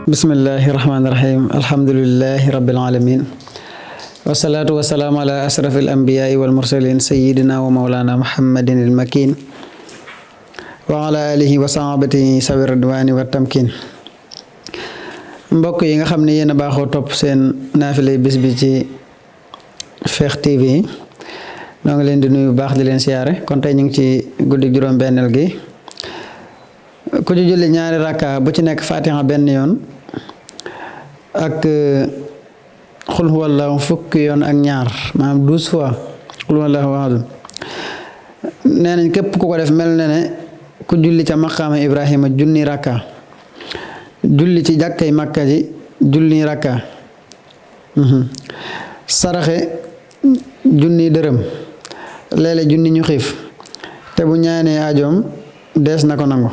bismillahi rahmaani rahim alhamdulillahi rabbil alamin wasalaatu wasalaamu ala ashrafil anbiyaai wal mursalin sayyidina wa mawlana muhammadin il makin wa ala alihi wa sahabatihi sawi ridwani wa tamkin. mbokk yi nga xam ne yéen a baaxoo topp seen naafilay bis bi ci Fekh TV noo ngi leen di nuyu bu baax di leen siyaare kon tey ñu ngi ci guddi juróom-benneel gi ku ci julli ñaari rakka bu ci nekk fatiha benn yoon ak xul huwallahu fukki yoon ak ñaar maanaam 12 fois xul huwallahu ahad nee nañ képp ku ko def mel na ne ku julli ca maqaama Ibrahima junni rakka julli ci jàkkay Makka ji junni rakka saraxe junni dërëm léeg-léeg junni ñu xiif te bu ñaanee ajoom dees na ko nangu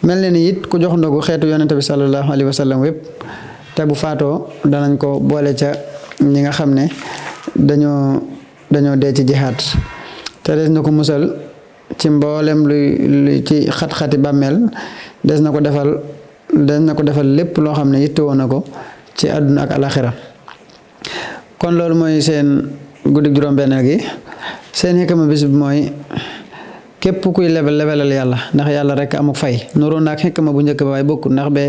mel na ni it ku jox ndogu xeetu yonente bi sallallahu alayhi wa sallam wépp te bu faatoo danañ ko boole ca ñi nga xam ne dañoo dee ci jihaad te des na ko musal ci mboolem luy ci xat-xati bàmmeel des na ko defal lépp loo xam ne yittewoo na ko ci àdduna ak alaxira kon loolu mooy seen guddi juróom-benneel gi seen xikma bis bi mooy képp kuy lebelal yàlla ndax yàlla rek amuk fay nuroo naak xikma bu njëkk ba waaye bokkut ndax ba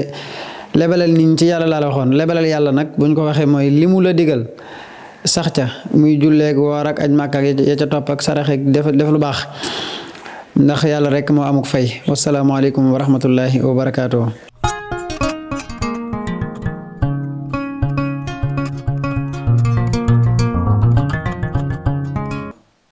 lebelal nit ñi ci yàlla laa la waxoon lebelal yàlla nag buñ ko waxee mooy li mu la digal sax ca muy julleeg woor ak aj màkk ak ya ca topp ak saraxeeg def lu baax ndax yàlla rek moo amuk fay wasalaamaaleykum wa rahmatullahi wa barakaatuhu.